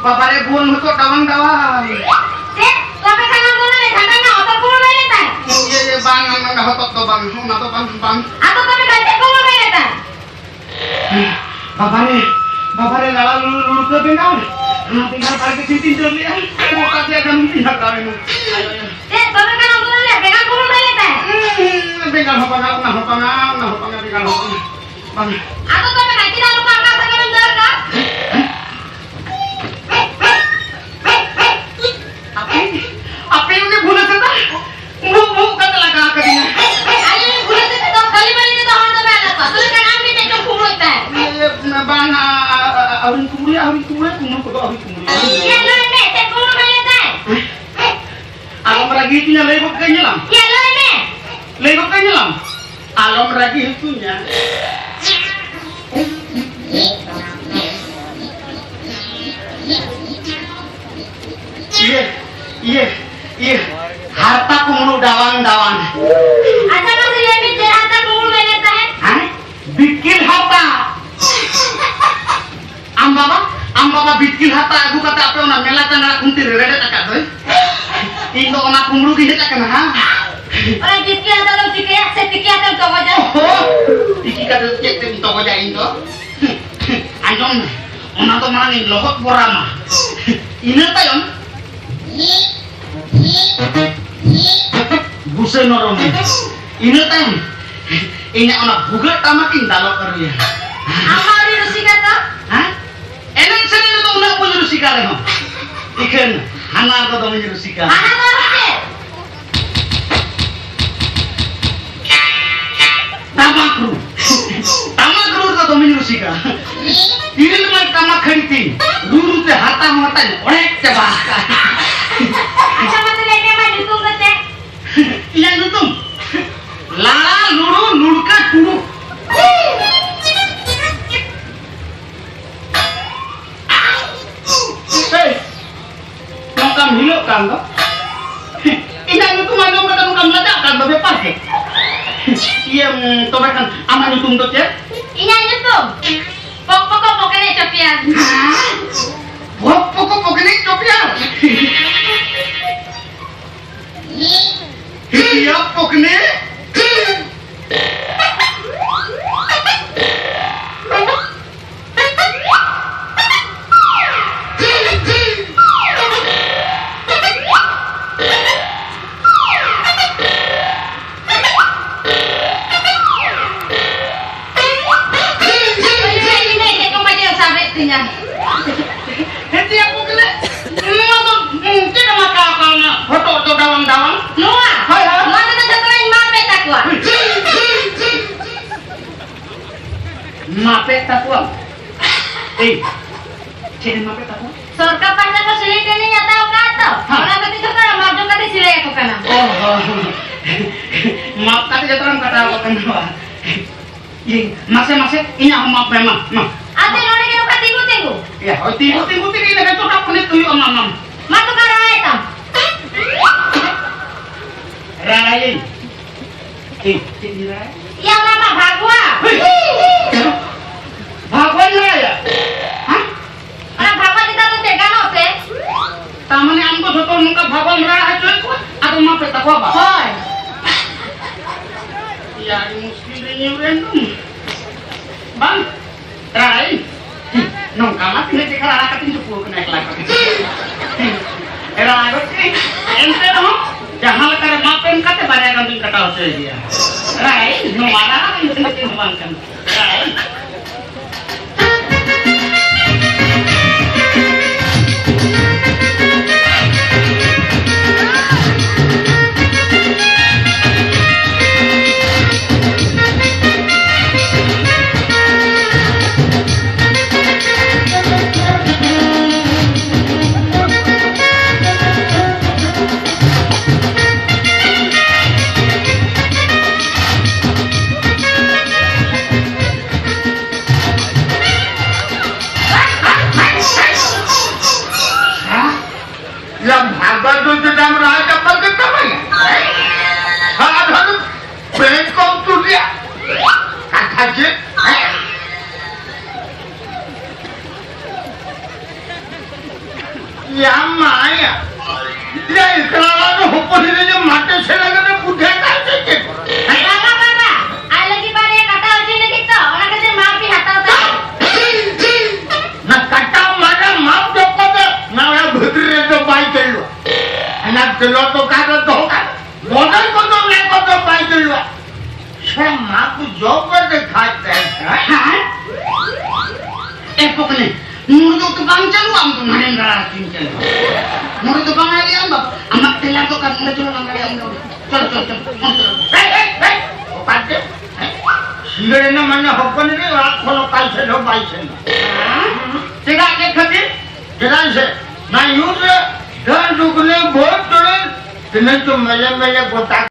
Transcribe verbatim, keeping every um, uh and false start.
ᱵᱟᱵᱟᱨᱮ, ᱵᱚᱞ ᱦᱚᱸᱠᱚ ᱰᱟᱣᱟᱝ ᱰᱟᱣᱟᱝ᱾ ᱪᱮᱫ? ᱛᱚᱵᱮ ᱠᱷᱟᱱ ᱟᱢ ᱫᱚ ᱚᱱᱟ ᱡᱷᱟᱸᱴᱟ ᱨᱮᱱᱟᱜ ᱦᱚᱛᱚᱫ ᱠᱚᱢ ᱞᱟᱹᱭ ᱞᱮᱫ ᱛᱟᱦᱮᱸᱫ? ᱤᱭᱟᱹ, ᱤᱭᱟᱹ, ᱵᱟᱝ, ᱚᱱᱟ ᱦᱚᱛᱚᱫ ᱫᱚ ᱵᱟᱝ, ᱚᱱᱟ ᱫᱚ ᱵᱟᱝ, ᱵᱟᱝ᱾ ᱟᱫᱚ ᱛᱚᱵᱮ ᱠᱷᱟᱱ ᱪᱮᱫ ᱠᱚᱢ ᱞᱟᱹᱭ ᱞᱮᱫ ᱛᱟᱦᱮᱸᱫ? ᱵᱟᱵᱟᱨᱮ, ᱵᱟᱵᱟᱨᱮ, ᱞᱟᱲᱟ ᱞᱩᱲᱩ ᱞᱩᱲᱩ ᱠᱚ ᱵᱮᱸᱜᱟᱲ᱾ ᱚᱱᱟ ᱵᱮᱸᱜᱟᱲ ᱵᱟᱲᱜᱮ ᱥᱮᱫ ᱛᱤᱧ ᱫᱟᱹᱲ ᱞᱮᱜᱼᱟ᱾ ᱜᱚᱴᱟ ᱛᱮ ᱟᱫᱚ ᱢᱤᱫ ᱫᱤᱱ ᱦᱟᱠᱟᱣ ᱮᱱᱟ᱾ ᱟᱭᱳ, ᱟᱭᱳ᱾ ᱪᱮᱫ? ᱛᱚᱵᱮ ᱠᱷᱟᱱ ᱟᱢ ᱫᱚ ᱚᱱᱟ ᱵᱮᱸᱜᱟᱲ ᱠᱚᱢ ᱞᱟᱹᱭ ᱞᱮᱫ ᱛᱟᱦᱮᱸᱫ? ᱦᱩᱸ, ᱵᱮᱸᱜᱟᱲ ᱦᱚᱸ ᱵᱟᱝᱟ, ᱚᱱᱟ ᱦᱚᱸ ᱵᱟᱝᱟ, ᱚᱱᱟ ᱦᱚᱸ ᱵᱟᱝᱟ, ᱵᱮᱸᱜᱟᱲ ᱦᱚᱸ ᱵᱟᱝᱟ᱾ ᱵᱟᱝᱟ᱾ ᱟᱫᱚ ᱛᱚᱵᱮ ᱠᱷᱟᱱ ᱪᱮᱫᱟᱜ ᱱᱚᱝᱠᱟ ᱟᱠᱟᱞ ᱥᱟᱠᱟᱞᱮᱢ ᱫᱟᱹᱲ ᱠᱟᱜᱼᱟ? ᱟᱯᱮ, ᱟᱯᱮ ᱩᱱᱤ ᱵᱷᱩᱞᱟᱹ ᱥᱮᱛᱟ ᱵᱷᱩᱜ ᱵᱷᱩᱜ ᱠᱟᱛᱮ ᱞᱟᱜᱟ ᱟᱠᱟᱫᱤᱧᱟ᱾ ᱟᱞᱮ ᱩᱱᱤ ᱵᱷᱩᱞᱟᱹ ᱥᱮᱛᱟ ᱫᱚ ᱠᱷᱟᱹᱞᱤ ᱵᱟᱹᱞᱤ ᱛᱮᱫᱚ ᱦᱚᱲ ᱫᱚ ᱵᱟᱭ ᱞᱟᱜᱟᱣᱟ᱾ ᱛᱚᱵᱮ ᱠᱷᱟᱱ ᱟᱢ ᱜᱮ ᱪᱮᱫ ᱪᱚᱢ ᱠᱩᱢᱵᱽᱲᱩᱭᱮᱫ ᱛᱟᱦᱮᱸᱫ? ᱮ, ᱵᱟᱝ, ᱟ, ᱟ, ᱟ, ᱟᱹᱣᱨᱤᱧ ᱠᱩᱢᱵᱽᱲᱩᱭᱟ, ᱟᱹᱣᱨᱤᱧ ᱠᱩᱢᱵᱽᱲᱩᱭᱟ, ᱠᱩᱢᱵᱽᱲᱩ ᱠᱚᱫᱚ ᱟᱹᱣᱨᱤᱧ ᱠᱩᱢᱵᱽᱲᱩᱭᱟ᱾ ᱤᱭᱟᱹ, ᱞᱟᱹᱭ ᱢᱮ, ᱪᱮᱫ ᱠᱩᱢᱵᱽᱲᱩ ᱵᱟᱭ ᱞᱟᱹᱭ ᱛᱟᱦᱮᱸᱫ? ᱟᱞᱚᱢ ᱨᱟᱹᱜᱤ ᱦᱚᱪᱚᱧᱟ, ᱞᱟᱹᱭ ᱜᱚᱫ ᱠᱟᱹᱧ ᱧᱮᱞᱟᱢ᱾ ᱤᱭᱟᱹ, ᱞᱟᱹᱭ ᱢᱮ᱾ ᱞᱟᱹᱭ ᱜᱚᱫ ᱠᱟᱹᱧ ᱧᱮᱞᱟᱢ᱾ ᱟᱞᱚᱢ ᱨᱟᱹᱜᱤ ᱦᱚᱪᱚᱧᱟ᱾ ᱤᱭᱟᱹ, ᱤᱭᱟᱹ, ᱤᱭᱟᱹ, ᱦᱟᱨᱛᱟ ᱠᱩᱢᱲᱩ ᱰᱟᱣᱟᱝ ᱰᱟᱣᱟᱝ᱾ ᱟᱪᱪᱷᱟ, ᱢᱟᱥᱮ ᱞᱟᱹᱭ ᱢᱮ, ᱪᱮᱫ ᱦᱟᱨᱛᱟ ᱠᱩᱢᱲᱩ ᱢᱮᱱᱮᱫ ᱛᱟᱦᱮᱸᱫ? ᱦᱮᱸ? ᱵᱤᱛᱠᱤᱞ ᱦᱟᱨᱛᱟ᱾ ᱟᱢ ᱵᱟᱵᱟ, ᱟᱢ ᱵᱟᱵᱟ ᱵᱤᱛᱠᱤᱞ ᱦᱟᱨᱛᱟ ᱟᱹᱜᱩ ᱠᱟᱛᱮ ᱟᱯᱮ ᱚᱱᱟ ᱢᱮᱞᱟ ᱪᱟᱸᱫᱲᱟ ᱠᱷᱩᱱᱴᱤ ᱨᱮ ᱨᱮᱰᱮᱫ ᱟᱠᱟᱫ ᱫᱚᱭ᱾ ᱤᱧ ᱫᱚ ᱚᱱᱟ ᱠᱩᱢᱲᱩ ᱜᱤᱧ ᱦᱮᱡ ᱟᱠᱟᱱᱟ, ᱦᱟ? ᱚᱱᱟ ᱵᱤᱛᱠᱤᱞ ᱦᱟᱨᱛᱟ ᱫᱚᱢ ᱪᱤᱠᱟᱹᱭᱟ ᱥᱮ ᱛᱤᱠᱤ ᱦᱟᱛᱮᱢ ᱛᱚᱜᱚᱡᱟ? ᱚᱦᱚ, ᱛᱤᱠᱤ ᱠᱟᱛᱮ ᱪᱮᱫ ᱛᱮᱢ ᱛᱚᱜᱚᱡᱟ ᱤᱧ ᱫᱚ? ᱟᱸᱡᱚᱢ ᱢᱮ, ᱚᱱᱟ ᱫᱚ ᱢᱟᱲᱟᱝ ᱤᱧ ᱞᱚᱦᱚᱫ ᱵᱚᱨᱟᱢᱟ᱾ ᱤᱱᱟᱹ ᱛᱟᱭᱚᱢ ᱵᱩᱥᱟᱹ ᱱᱚᱨᱚᱢ ᱢᱮ᱾ ᱤᱱᱟᱹ ᱛᱟᱭᱚᱢ ᱤᱧᱟᱹᱜ ᱚᱱᱟ ᱵᱷᱩᱜᱟᱹᱜ ᱴᱟᱢᱟᱠ ᱤᱧ ᱫᱟᱞᱚᱵ ᱟᱹᱨᱩᱭᱟ᱾ ᱟᱢ ᱢᱟ ᱟᱹᱰᱤ ᱨᱩᱥᱤᱠᱟ ᱛᱚ᱾ ᱦᱮᱸ? ᱮᱱᱮᱡ ᱥᱮᱨᱮᱧ ᱨᱮᱫᱚ ᱩᱱᱟᱹᱜ ᱵᱟᱹᱧ ᱨᱩᱥᱤᱠᱟ ᱨᱮᱦᱚᱸ, ᱤᱠᱷᱟᱹᱱ ᱦᱟᱱᱟ ᱨᱮᱫᱚ ᱫᱚᱢᱮᱧ ᱨᱩᱥᱤᱠᱟ᱾ ᱦᱟᱱᱟ ᱫᱚ ᱪᱮᱫ? ᱴᱟᱢᱟᱠ ᱨᱩ᱾ ᱴᱟᱢᱟᱠ ᱨᱩ ᱨᱮᱫᱚ ᱫᱚᱢᱮᱧ ᱨᱩᱥᱤᱠᱟ᱾ ᱛᱤᱨᱤᱞ ᱢᱟᱭ ᱴᱟᱢᱟᱠ ᱠᱷᱟᱹᱲᱤ ᱛᱤᱧ, ᱨᱩ ᱨᱩ ᱛᱮ ᱦᱟᱨᱛᱟ ᱦᱚᱸ ᱦᱟᱨᱛᱟᱧ ᱚᱲᱮᱡ ᱪᱟᱵᱟ ᱟᱠᱟᱫ᱾ ᱟᱪᱪᱷᱟ, ᱢᱟᱥᱮ ᱞᱟᱹᱭ ᱢᱮ, ᱟᱢᱟᱜ ᱧᱩᱛᱩᱢ ᱫᱚ ᱪᱮᱫ? ᱤᱧᱟᱹᱜ ᱧᱩᱛᱩᱢ ᱞᱟᱲᱟ ᱞᱩᱲᱩ ᱞᱩᱲᱠᱟᱹ ᱴᱩᱰᱩ᱾ ᱮᱭ, ᱱᱚᱝᱠᱟᱢ ᱦᱤᱞᱟᱹᱜ ᱠᱟᱱ ᱫᱚ? ᱤᱧᱟᱹᱜ ᱧᱩᱛᱩᱢ ᱟᱸᱡᱚᱢ ᱠᱟᱛᱮ ᱱᱚᱝᱠᱟᱢ ᱞᱟᱡᱟᱜ ᱠᱟᱱ ᱫᱚ, ᱵᱮᱯᱟᱨ ᱪᱮᱫ? ᱤᱭᱟᱹ, ᱛᱚᱵᱮ ᱠᱷᱟᱱ ᱟᱢᱟᱜ ᱧᱩᱛᱩᱢ ᱫᱚ ᱪᱮᱫ? ᱤᱧᱟᱹᱜ ᱧᱩᱛᱩᱢ? ᱯᱚᱠ ᱯᱚᱠᱚ ᱯᱚᱠᱮᱱᱮ ᱪᱚᱯᱮᱭᱟ᱾ ᱦᱚᱯ ᱯᱚᱠᱚ ᱯᱚᱠᱱᱤ ᱪᱚᱯᱤᱭᱟ᱾ ᱦᱤᱭᱟ ᱯᱚᱠᱱᱤ᱾ ᱤᱧ ᱫᱚ ᱪᱮᱫ ᱠᱚ ᱵᱟᱡᱟᱣ ᱥᱟᱵᱮᱫ ᱛᱤᱧᱟ? ᱦᱮᱸ, ᱪᱮᱫ ᱠᱚ ᱠᱟᱱᱟ? ᱱᱚᱣᱟ ᱫᱚ, ᱩᱸ, ᱪᱮᱫ ᱮᱢ ᱟᱸᱠᱟᱣ ᱠᱟᱜᱼᱟ ᱚᱱᱟ ᱦᱚᱴᱚᱜ ᱫᱚ ᱰᱟᱣᱟᱝ ᱰᱟᱣᱟᱝ? ᱱᱚᱣᱟ? ᱦᱳᱭ, ᱦᱳᱭ᱾ ᱱᱚᱣᱟ ᱛᱮᱫᱚ ᱡᱚᱛᱚᱧ ᱢᱟᱯᱮᱫ ᱛᱟᱠᱚᱣᱟ᱾ ᱢᱟᱯᱮᱫ ᱛᱟᱠᱚᱣᱟ? ᱮᱭ, ᱪᱮᱫ ᱮᱢ ᱢᱟᱯᱮᱫ ᱛᱟᱠᱚᱣᱟ? ᱥᱚᱨᱠᱟᱨ ᱯᱟᱦᱴᱟ ᱠᱷᱚᱱ ᱥᱤᱞᱟᱹᱭ ᱴᱨᱮᱱᱤᱝ ᱦᱟᱛᱟᱣ ᱟᱠᱟᱫ ᱛᱚ, ᱦᱮᱸ᱾ ᱚᱱᱟ ᱠᱷᱟᱹᱛᱤᱨ ᱡᱚᱛᱚ ᱢᱟᱯ ᱡᱚᱝ ᱠᱟᱛᱮ ᱥᱤᱞᱟᱹᱭ ᱟᱠᱚ ᱠᱟᱱᱟ᱾ ᱚ, ᱢᱟᱯ ᱠᱟᱛᱮ ᱡᱚᱛᱚ ᱮᱢ ᱠᱟᱴᱟᱣ ᱟᱠᱚ ᱠᱟᱱᱟ ᱵᱟ? ᱤᱭᱟᱹ, ᱢᱟᱥᱮ, ᱢᱟᱥᱮ, ᱤᱧᱟᱜ ᱦᱚᱸ ᱢᱟᱯ ᱢᱮ, ᱢᱟ, ᱢᱟ᱾ ᱟᱨ ᱪᱮᱫ ᱱᱚᱰᱮ ᱜᱮ ᱱᱚᱝᱠᱟ ᱛᱤᱸᱜᱩ ᱛᱤᱸᱜᱩ? ᱮᱭᱟ, ᱦᱳᱭ, ᱛᱤᱸᱜᱩ ᱛᱤᱸᱜᱩ ᱛᱮᱜᱮ ᱤᱧ ᱞᱮᱠᱟ ᱪᱚᱴᱟ ᱯᱩᱱᱤᱛ ᱦᱩᱭᱩᱜᱼᱟ, ᱢᱟ, ᱢᱟ᱾ ᱢᱟ ᱛᱚ, ᱚᱠᱟ ᱨᱟᱲᱟᱭ ᱛᱟᱢ? ᱨᱟᱲᱟᱭᱟᱹᱧ᱾ ᱪᱮᱫ, ᱪᱮᱫ ᱤᱧ ᱨᱟᱲᱟᱭᱟ? ᱭᱟ, ᱚᱱᱟ ᱢᱟ ᱵᱷᱟᱜᱽᱣᱟ᱾ ᱦᱳᱭ᱾ ᱵᱷᱟᱜᱽᱣᱟᱧ ᱨᱟᱲᱟᱭᱟ? ᱦᱮᱸ? ᱚᱱᱟ ᱵᱷᱟᱜᱽᱣᱟ ᱪᱮᱛᱟᱱ ᱨᱮ ᱪᱮᱫ ᱜᱟᱱᱚᱜ ᱛᱮ? ᱛᱟᱨ ᱢᱟᱱᱮ ᱟᱢ ᱫᱚ ᱡᱷᱚᱛᱚ ᱱᱚᱝᱠᱟ ᱵᱷᱟᱜᱽᱣᱟᱢ ᱨᱟᱲᱟ ᱦᱚᱪᱚᱭᱮᱫ ᱠᱚᱣᱟ, ᱟᱫᱚ ᱢᱟᱯᱮ ᱛᱟᱠᱚᱣᱟ ᱵᱟ? ᱦᱳᱭ᱾ ᱭᱟ, ᱟᱹᱰᱤ ᱢᱩᱥᱠᱤᱞ ᱨᱮ ᱧᱩᱨ ᱮᱱ ᱫᱚᱢ᱾ ᱵᱟᱝ, ᱨᱟᱲᱟᱭᱟᱹᱧ᱾ ᱱᱚᱝᱠᱟ ᱢᱟ ᱛᱤᱱᱟᱹᱜ ᱪᱮᱦᱨᱟ ᱨᱟᱲᱟ ᱠᱟᱛᱮᱧ ᱪᱩᱯᱩ ᱟᱠᱟᱱᱟ ᱮᱠᱞᱟ ᱠᱚ᱾ ᱨᱟᱲᱟ ᱜᱚᱫ ᱠᱮᱫᱟᱹᱧ᱾ ᱮᱱᱛᱮ ᱨᱮᱦᱚᱸ ᱡᱟᱦᱟᱸ ᱞᱮᱠᱟ ᱨᱮ ᱢᱟᱯ ᱮᱢ ᱠᱟᱛᱮ ᱵᱟᱨᱭᱟ ᱜᱟᱱ ᱫᱩᱧ ᱠᱟᱴᱟᱣ ᱦᱚᱪᱚᱭ ᱜᱮᱭᱟ᱾ ᱨᱟᱲᱟᱭᱟᱹᱧ, ᱱᱚᱣᱟ ᱨᱟᱲᱟ ᱫᱚ ᱤᱧ ᱫᱚ ᱪᱮᱫ ᱦᱚᱸ ᱵᱟᱝ ᱠᱟᱱᱟ᱾ ᱨᱟᱲᱟᱭᱟᱹᱧ᱾ ᱭᱟ ᱢᱟᱭᱟ᱾ ᱭᱟ, ᱮᱠᱞᱟ ᱫᱚ ᱦᱚᱯᱚᱱ ᱨᱮ ᱡᱮ ᱢᱟᱴᱮ ᱥᱮᱱ ᱠᱟᱛᱮ ᱯᱩᱴᱷᱟᱹ ᱠᱟᱱ ᱪᱮᱫ ᱪᱮᱫ? ᱵᱟᱵᱟ, ᱵᱟᱵᱟ, ᱟᱡ ᱞᱟᱹᱜᱤᱫ ᱵᱟᱨᱭᱟ ᱠᱟᱴᱟ ᱚᱪᱚᱭ ᱞᱟᱹᱜᱤᱫ ᱛᱚ, ᱚᱱᱟ ᱠᱷᱟᱹᱛᱤᱨ ᱢᱟᱯ ᱤᱧ ᱦᱟᱛᱟᱣ ᱛᱟᱭᱟ᱾ ᱱᱟ ᱠᱟᱴᱟ ᱢᱟᱨᱟ ᱢᱟᱯ ᱫᱚ ᱠᱚᱫᱚ, ᱱᱟ ᱚᱱᱟ ᱵᱷᱤᱛᱨᱤ ᱨᱮ ᱫᱚ ᱵᱟᱭ ᱪᱟᱹᱞᱩᱜᱼᱟ᱾ ᱚᱱᱟ ᱛᱮᱞᱚ ᱫᱚ ᱠᱟ ᱫᱚ ᱫᱚᱦᱚ ᱠᱟᱜ᱾ ᱵᱚᱫᱚᱞ ᱠᱚᱫᱚ ᱱᱟ ᱠᱚᱫᱚ ᱵᱟᱭ ᱪᱟᱹᱞᱩᱜᱼᱟ᱾ ᱥᱮ ᱢᱟᱯ ᱡᱚᱵ ᱠᱟᱛᱮ ᱠᱷᱟᱡ ᱛᱟᱦᱮᱸ᱾ ᱦᱮᱸ? ᱮ ᱯᱚᱠᱞᱮ, ᱱᱚᱰᱮ ᱫᱚ ᱵᱟᱝ ᱪᱟᱹᱞᱩᱜᱼᱟ, ᱟᱢ ᱫᱚ ᱱᱟᱨᱮᱱᱫᱨᱟ ᱨᱟᱡᱽ ᱪᱟᱹᱞᱩᱜᱼᱟ᱾ ᱱᱚᱰᱮ ᱫᱚ ᱵᱟᱝ ᱟᱞᱮᱭᱟᱜ ᱟᱢ ᱫᱚ, ᱟᱢᱟᱜ ᱴᱮᱞᱟᱨ ᱫᱚ ᱠᱟᱱ ᱱᱚᱰᱮ ᱪᱟᱹᱞᱩ ᱵᱟᱝ ᱟᱞᱮᱭᱟᱜ ᱟᱢ ᱫᱚ᱾ ᱪᱚᱞᱚ, ᱪᱚᱞᱚ, ᱪᱚᱞᱚ, ᱪᱚᱞᱚ, ᱪᱚᱞᱚ᱾ ᱦᱮᱭ, ᱦᱮᱭ, ᱦᱮᱭ, ᱚᱠᱟᱛᱮ? ᱦᱮᱸ? ᱥᱤᱸᱜᱟᱹᱲ ᱮᱱᱟ ᱢᱟᱱᱮ ᱦᱚᱯᱚᱱ ᱨᱮ ᱚᱲᱟᱜ ᱠᱷᱚᱱ ᱚᱠᱟ ᱥᱮᱫ ᱦᱚᱸ ᱵᱟᱭ ᱥᱮᱱᱟ᱾ ᱦᱮᱸ? ᱪᱮᱫᱟᱜ, ᱪᱮᱫ ᱠᱷᱟᱹᱛᱤᱨ? ᱪᱮᱫᱟᱜ ᱥᱮ, ᱱᱟ ᱧᱩᱛ ᱨᱮ ᱰᱟᱹᱱ ᱰᱩᱠᱱᱤ ᱵᱷᱩᱛ ᱪᱩᱲᱤᱱ ᱛᱤᱱᱟᱹᱜ ᱪᱚ ᱢᱮᱞᱮ ᱢᱮᱞᱮ ᱜᱚᱴᱟ